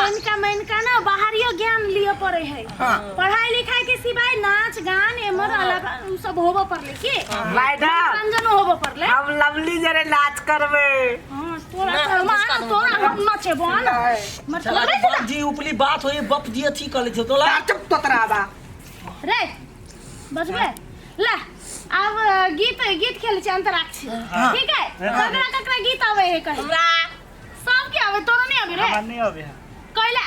कनिका मनिका ना बाहरियो ज्ञान लिअ पड़े है। हाँ। पढ़ाई लिखाई के सिवाय नाच गान एमर अलग उ सब होबो पड़ले की। मैडम मनोरंजन होबो पड़ले। हम लवली जरे नाच करबे। हाँ, तोरा तो हम आना, तोरा हम नचेबो आना। चला मतलब बाप जी उपली बात होई बाप जी अथी कले छौ तोला। चुप तोतरा बा। रे बजबे ला आब गीत गीत खेलै छी अंतराक्षरी। ठीक है? ककरा ककरा गीत आवे है कही? हमरा। सबके आवे, तोरा नहीं आवे रे? हमरा नहीं आवे है। कैला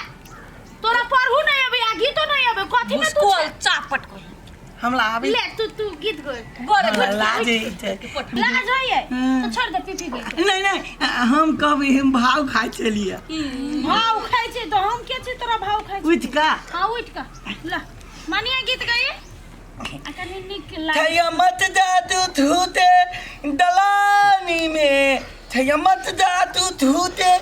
तोरा पढ़ू नहीं आवे आ गीतो नहीं आवे, कथी में तू भुसकोल चापट कर। हमरा आवे। ले तू तू गीत गो। गोरे हमरा लाज होइ छै। लाज होइ है तो छोड़ दे पीपी गीत। नहीं नहीं हम कहबै हम भाव खाइ छलियै। भाव खाइ छै तो हम के छी तोरा भाव खाइ छै? उठि कऽ। हाँ उठि कऽ ला मानिया गीत गाइए आ कनी नीक लागे। छैया मत जा तू थूते दलानी में, छैया मत जा तू थूते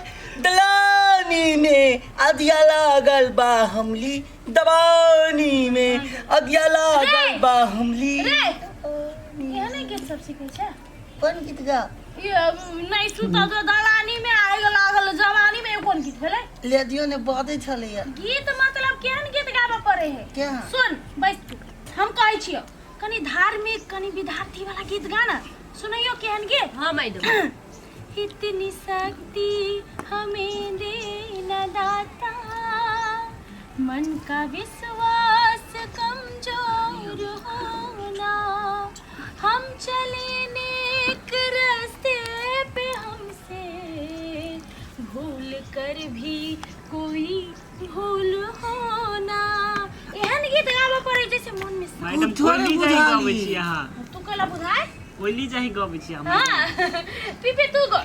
दलानी में, अदिया लागल बा हमली दबानी में, अदिया लागल बा हमली। रे एहने गीत सब सीखै छै? कोन गीत गा? ये नहीं सुता जो दलानी में आग लागल जवानी में, कोन गीत भेलै? ले दियो ने बजै छलैया। गीत मतलब केहन गीत गाबऽ पड़े है? केहन? सुन बैस तू, हम कहै छियौ कनी धार्मिक कनी विद्यार्थी वाला गीत गा ना, सुनैयो केहन गीत। हाँ मैडम। इतनी शक्ति हमें देना दाता, मन का विश्वास कमजोर होना, हम चले नेक रास्ते पे हमसे भूल कर भी कोई भूल होना। एहन गीत गाबऽ पड़े जैसे मन में शांति। मैडम थोड़े कोयली जाही बुझाली। गबै छी अहाँ। तू कैला बुझाय? कोयली जाही गबै छी हम। हाँ पीपी तू गो।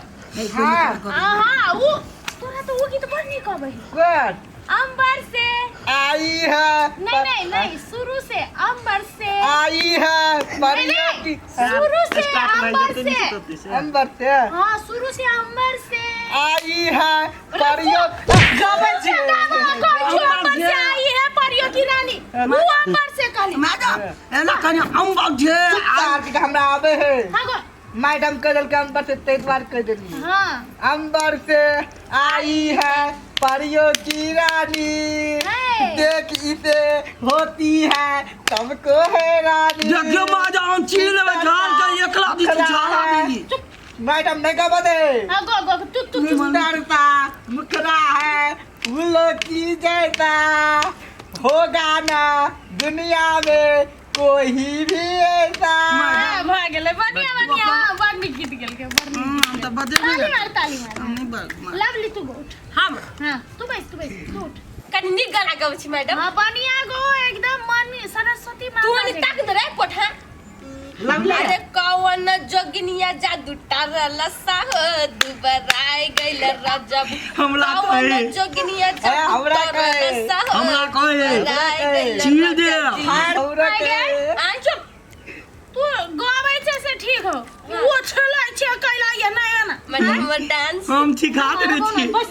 हाँ। हाँ हाँ उ तोरा तो उ गीत बड़ नीक अबै है। कौन? अंबर से आई है। नहीं नहीं नहीं शुरू से अंबर से आई है परियों की। शुरू से स्टार्ट भए अंबर जेतै से। ने तोते से। अंबर से। हाँ शुरू से अंबर से आई है परियों गबै छी। अंबर से आई है परियों की रानी, वो अंबर से कहली। मैडम एना कनी अंबर जे तार के हमरा आवे है। हाँ गो। मैडम कह देलकै अंबर से ताहि दुआरे कह देली। हाँ। अंबर से आई है परियों की रानी, है। देख इसे होती है सबको है रानी। देखियो माजा हम छी लेबै झाड़ के एकला दिस मुखड़ा झाड़ा है। देली। मैडम नहीं गबा दे। हाँ गो गो तू तू तू। सुंदर सा मुखड़ा है फूलों की जैसा, होगा ना दुनिया में कोई भी ऐसा। हाँ, भऽ गेलै बढ़िया बढ़िया, हाँ, बड़ नीक गीत गेलकै, बड़ नीक। हम तऽ बजेबै। ताली मार ताली मार। हम नहीं बज लवली तू गो उठ। हम? हाँ तू बैस तू बैस तू उठ। कनी नीक गाना गबै छी मैडम। हाँ बढ़िया गो एकदम मन सरस्वती माता तू मनी जे। ताक दे रे पोठा। लवली। अरे कौन जोगिनिया जादू टारल साह दुबराय गइल रजब। हमरा कौन कहे। जोगिनिया जादू हमरा टारल कहे। साह हमरा कहे। दुबराय गइल चीर दे। रजब। हमरा के। आ चुप। तू गाबै छै से ठीक हो, वो छलै छै कैला ये नहीं है ना। मैडम हमर डांस हम सिखा देने छी। बस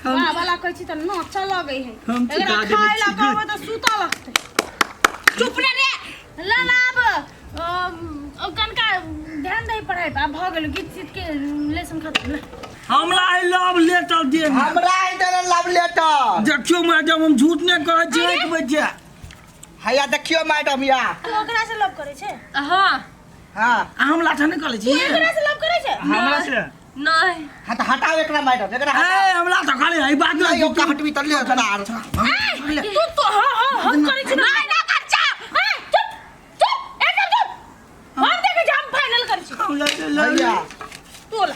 वाह वाला कहै छी तऽ नाचऽ लगै है। हम एकरा सिखा देने खाय ला छी। कहबै तऽ सुतऽ लगतै। चुप रे रे। ला ला आब कनका ध्यान दही पढ़ाई पर, आब भऽ गेल गीत सीत के लेसन खत्म। ला। हमरा I love letter दे। हमरा आई देले लव लेटर। देखियो मैडम हम झूठ नहीं कहै छी एक बजे। हैया देखियो मैडम या। तू ओकरा से लव करै छै? हाँ। हाँ। आ हमरा से नहीं कहै छी। तू एकरा से लव करै छै? हमरा से। नहीं। हाँ तो हटाओ एकरा मैडम, एकरा ए हटाओ। हमरा तो खाली है बात नहीं नहीं। ओका हटबी त ले तार। ए, तू तो हाँ हाँ हम करै छी ना। नहीं ना कर जा। ए, चुप चुप एकदम चुप। हम देखै छी हम फाइनल करै छी। हमरा से लव भैया। तू ला।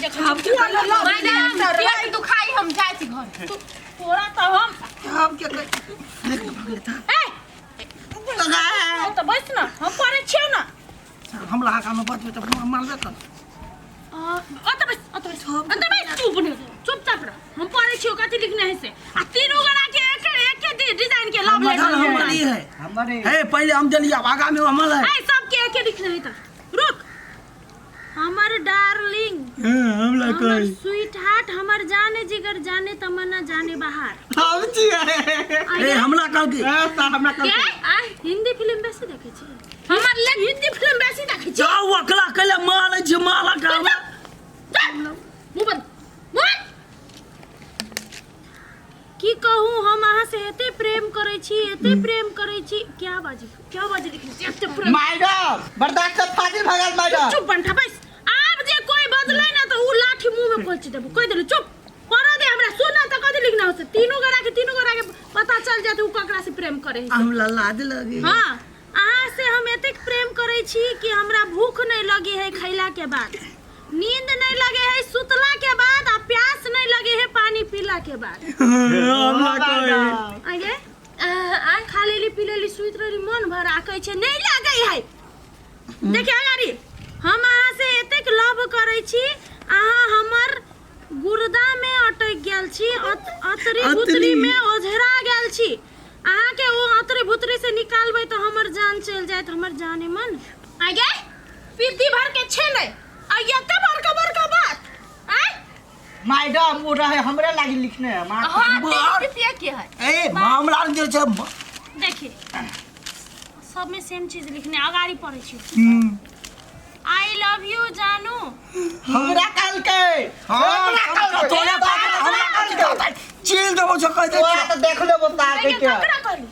देख हम के कहले लव मैडम पेट दुखाई हम जाइ छी घर। तू तोरा तो हम हम के कहले देख तो भगले था। ए तो बैस ना, हम पढ़ै छियौ ना। हमरा आगा में बचबे तऽ मारबे कर। अत बैस अत बैस अत बैस, चुप नहीं चुपचाप रह। हम पढ़ै छियौ कथी लिखने है से आ तीनू गोरा के एक एक के डिजाइन के लव लेटर हमर ई है। हमर हे पहले हम देलियै आब आगा में हमर है। ए सबके एक लिखने है त रुक। हमर डार्लिंग, हां हमरा हमर कहि स्वीट हार्ट, हमर जाने जिगर जाने तमन्ना जाने बाहर। हम छियै। ए हमरा कहलकै। ए साहब हमरा के कहलकै। आ हिंदी फिल्म बेसी देखै छी। हमर ले हिंदी फिल्म बेसी देखै छी। जाउ अकला कैले मारै छै माला के हमरा। चल मुंह बंद मुंह बंद। से एते प्रेम करै छी, एते प्रेम करै छी। क्या बाजी, क्या बाजी लिखने छी एते प्रेम? मैडम बर्दाश्त से फाजिल भगल मैडम। चुप बंठा बस। आब जे कोई बदले ना तो उ लाठी मुंह में कोच देबो, कह देलु। चुप पढ़ दे हमरा, सुन ना त कथि लिखना होते। तीनों गोरा के पता चल जाते उ ककरा से प्रेम करे है। हमरा लाज लगे। हाँ, अहाँ से हम एतेक प्रेम करै छी कि हमरा भूख नहीं लगी है खैला के बाद, नींद नहीं लगे है सुतला के बाद, आ प्यास नहीं लगे है पानी पीला के बाद। हमरा कहे आगे आ खा लेली, पी लेली, सुति रहली मन भर, आ कहै छै नहीं लगे है। देखिए अगाड़ी, हम अहाँ से एतेक लव करै छी, अहाँ हमर गुर्दा में अटक गेल छी, अतरी भुतरी में ओझरा गेल छी। अहाँके ओ अतरी भुतरी से निकालबै तऽ हमर जान चलि जायत, हमर जाने मन। आगे पिद्दी भर के छे नहीं आ एते बड़का बड़का बात आय। मैडम वो रहे हमरे लागी लिखने है माँ। हाँ, तेरी पितिया के है। ए मामला जे छै। देखिए, सब में सेम चीज लिखने। अगाड़ी पढ़ै छी। I love you जानू। हमरा कहलकै। हाँ, हमरा कहलकै। तोरा हमरा कहलकै। चील देबो छ कह दे। तोरा तऽ देख लेबो तार के। के ककरा कहली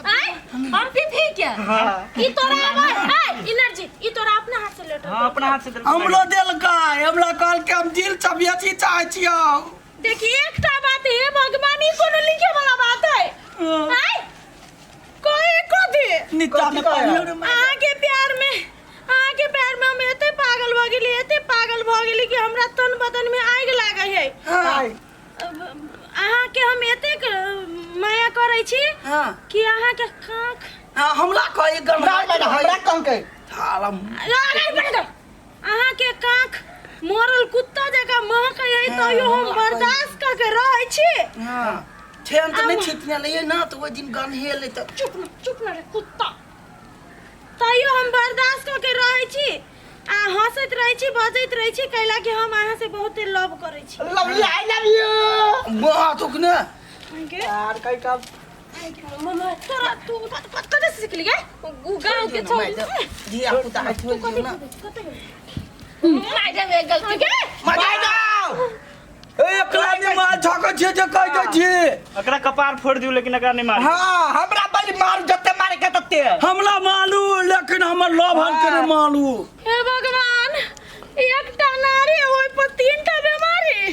आय? हम पिपी के। हाँ। ई तोरा आबै ए एनर्जी, ई तोरा अपना हाथ से लेटर? हाँ, अपना हाथ से देलकै। हमरो देलकै, हमरा कहलकै हम दिल से बेसी चाहै छियौ। देखी, एकटा बात, हे भगवान, ई कोनो लिखे वाला बात है? आय कोई कथी? नीचा में कथी कहै? पानी रे। अहाँ के प्यार में, अहाँ के प्यार में हम एते पागल भऽ गेली, एते पागल भऽ गेली कि हमरा तन बदन में आगि लागै है। हाँ। अहाँ के हम एतेक माया करै छी कि अहाँ के कांख हाँ, हमरा कहे गन। ना मैडम, हमरा कहलकै। थाला। आगाड़ी बढ़ जाओ। अहाँ के कांख मरल कुत्ता जकाँ महकै है, तैयो हम बर्दाश्त कऽ के रहै छी। हाँ, ठेन तऽ नहि छितने लइए ना तऽ ओहि दिन गन हेलै तऽ। चुप न, चुप न रे कुत्ता। तैयो हम बर्दाश्त कऽ के रहै छी आ हंसैत रहै छी, बजैत रहै छी, कैला कि हम अहाँ से बहुते लव करै छी। Lovely, I love you. वाह, तो ने। अहाँके यार कई कब तोरा तू कतऽ से सिखली गे? उ गाँव के छोड़ी। धिया पुता है, छोड़ दियौ ना। कतऽ गेलै? मैडम, एक गलती। गे। मैडम। ए एकरा ने मार झकै छियै जे कहि दै छी। एकरा कपार फोड़ दियौ, लेकिन एकरा नहीं मारू। हाँ, हमरा बलि मारू, जते मारे के तते। हमरा मालू, लेकिन हमर लव हल के नहि मालू। हे भगवान, एकटा नारी ओहि पर तीनटा बीमारी।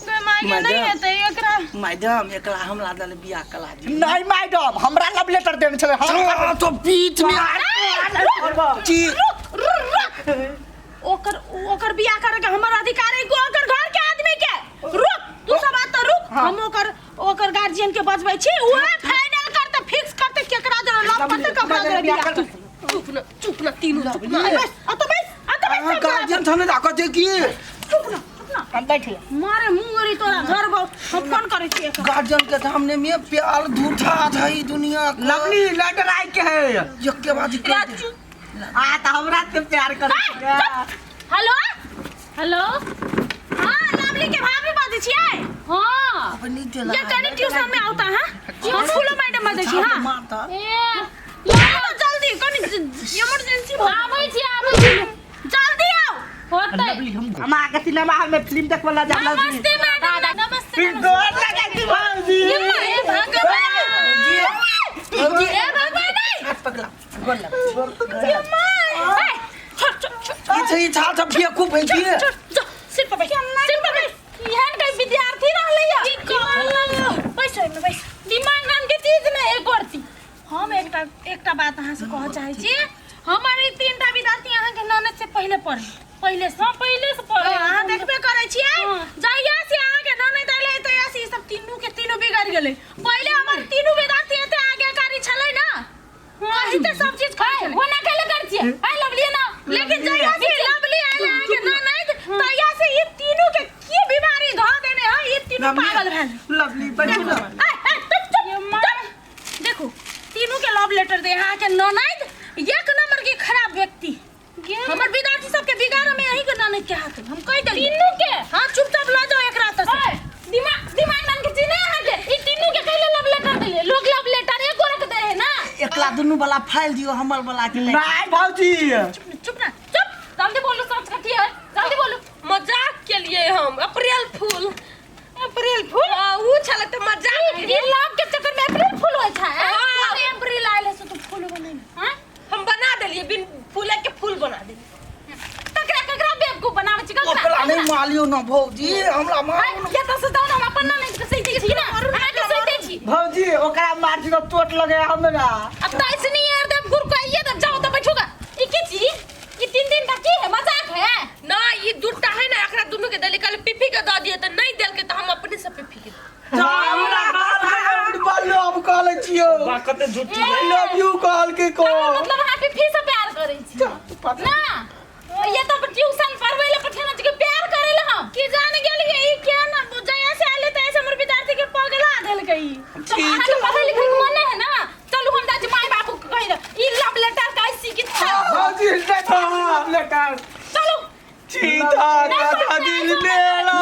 गे माय गे, नहीं मैडम। हेतै एकरा। मैडम, एकरा हमरा दल बियाह कला दी। नहीं मैडम, हमरा लव लेटर देने छले हम। हाँ, तो बीच में जी। रुक रुक रुक, ओकर ओकर बियाह करे के हमर अधिकार है, ओकर घर के आदमी के। रुक तू सब बात तो रुक। हम ओकर ओकर गार्जियन के बजबै छी, उहे फाइनल करते, फिक्स करते केकरा दे लव करते, केकरा दे बियाह करते। चुप न, चुप न, तीनों चुप न। बस अत बस, अत बस। अहाँ गार्जियन छने राखऽ छै की? चुप न, चुप न। हम बैठ। मारे मुंह गरी तोरा घर बहु। हम फोन करै छी एकर। गार्जियन के सामने में प्यार झूठा छै दुनिया के। लवली, लेटर आई के है। यके बाद कर दे। आ त हमरा से प्यार कर। हेलो हेलो, हाँ, लवली के भाभी बाजै छियै? हाँ। अपनी चला। ये कनी ट्यूशन में आवता। हाँ, हम फूलो मैडम बाजै छी। हाँ। मारता। ए। आओ जल्दी, कनी इमरजेंसी भ आबै छी, आबै छी। जल्दी आओ। होतै। हम आके सिनेमा हॉल में फिल्म देख वाला जा। नमस्ते मैडम, नमस्ते। फिर गोर लगा दी भाभी। हे भगवान। जी। हे भगवान। हाथ पकड़ा, गोर लग, गोर लग। ए, छोड़ छोड़ छोड़। ई छै, ई छा सब बेवकूफ है की? छोड़, जा सिर पर बैठ, सिर पर बैठ। एहन कई विद्यार्थी रहलै या बैस, ओहिमे बैस। दिमाग नाम के चीज नहीं एक करती। हम एकटा एकटा बात अहाँ से कहऽ चाहै छी। हमर ई तीनटा विद्यार्थी अहाँके ननद से पहिले पढ़े, पहिले से। हाँ, पहिले से पढ़े। अहाँ देखबे करै छियै। हाँ। जहिया से अहाँके ननद अयलै, तहिया से ई सब तीनू के तीनू बिगड़ गेलै। पहिले हमर तीनू विद्यार्थी एते आज्ञाकारी छलै ना, कहिते सब चीज करै छलै। वो ना कहले कर छियै I love you ना। लेकिन जहिया से लवली आयल अहाँके ननद, तहिया से ई तीनू के की बीमारी धऽ देने है, ई तीनू पागल भेल। लवली, बैठू ना। ऐ, ऐ, चुप, चुप, चुप। देखू, तीनू के लव लेटर दे अहाँके ननद एक नंबर के खराब व्यक्ति। हमर विद्यार्थी सबके बिगाड़ में यही के ननद के हाथ है। हम कहि देली। तीनू के? हाँ, चुपचाप लऽ जाओ एकरा तऽ से। ओए, दिमाग दिमाग नाम के चीज नहीं अहाँके। ई तीनू के कैले लव लेटर देलियै? लोग लव लेटर एक गोरा के दे है ना। एकला दुनू वाला फाइल दियौ, हमर वाला के नहि। नहीं भाजी। चुप न, चुप ना, चुप। जल्दी बोलू, सच कथी है, जल्दी बोलू। मजाक के लिए हम, अप्रैल फूल। अप्रैल फूल? हाँ, ऊ छलै तऽ मजाक। ई लव के चक्कर में बिन फूल के फूल बना देली। ककरा ककरा बेवकूफ बनाबै छी ककरा? ओकरा नहीं मालियो ना भौजी, हमरा मारू ना। ये तो सदा हम अपन ना नहीं सही छी ना, अहाँ के सही छी। भौजी ओकरा मार के चोट लगे हमरा। अब तो ऐसे नहीं यार, देव गुरु को आइए तब जाओ तो बैठोगा। ई की छी? ई 3 दिन का की है, मजाक है? ना ई दूटा है ना, एकरा दुनू के देली, कल पिफी के दऽ दिए त नहीं देल के त हम अपने से पिफी के दे। हमरा लव कहले छियो। बा कते झूठी। I love you कहल के को। मतलब अहाँ पिफी से प्यार करै छी ना? ये तो ट्यूशन पढ़बै ले पठेना छी के प्यार करै ले हम की जान गेलिए ई के ना जया से आले त ऐसे हमर विद्यार्थी के पगला देलकै ई। तो अहाँ के पढ़ै लिखै के मन नहीं है ना? चलू हम जाइ छी माय बाबू के कहि दे ई लव लेटर का ऐसी की भौजी लव लेटर। चलू चीता का दिल मेरा।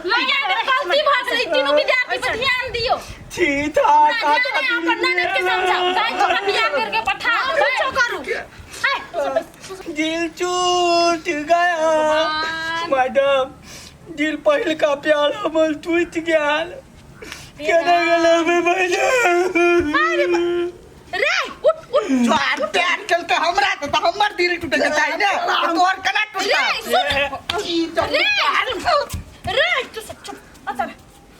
लइया के गलती भऽ गेलै, तीनू विद्यार्थी पर ध्यान दियौ। चीता ना का ध्यान है अपन ननद के समझाओ, जाइ छोरा बियाह करके पठा कुछो करू। हाय दिल टूट गया मैडम, दिल पहिल का प्यार हमर टूट गया, केना गेलै मैडम? रे उठ उठ। ज्वार प्यार चलते हमरा तो हमर दिल टूटे के चाही ना, तोर केना टूटता? रे सुन रे रे तू सब चुप अतर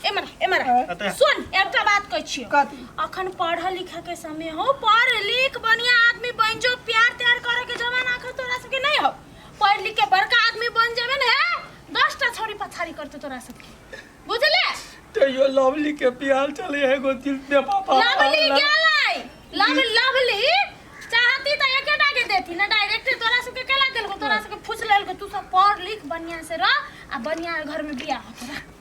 एमरा एमरा सुन, एकटा बात कहै छियौ। कथी? अखन पढ़ लिखे के समय हो, पढ़ लिख बढ़िया आदमी बन जो, प्यार त्यार करे के जमाना अखन तोरा सबके नहीं हो। पढ़ लिख के बड़का आदमी बन जेबे ने, 10टा छौड़ी पछाड़ी करते तोरा सबके, बुझले? तैयो लवली के प्यार चले है गो दिल पे पापा। लवली गेलै, लव लवली चाहती त एकेटा के देती ना, डायरेक्ट तोरा सबके केला देलको, तोरा सबके फुस लेलको। तू सब पढ़ लिख बढ़िया से रह आ बढ़िया घर में बियाह हो तोरा।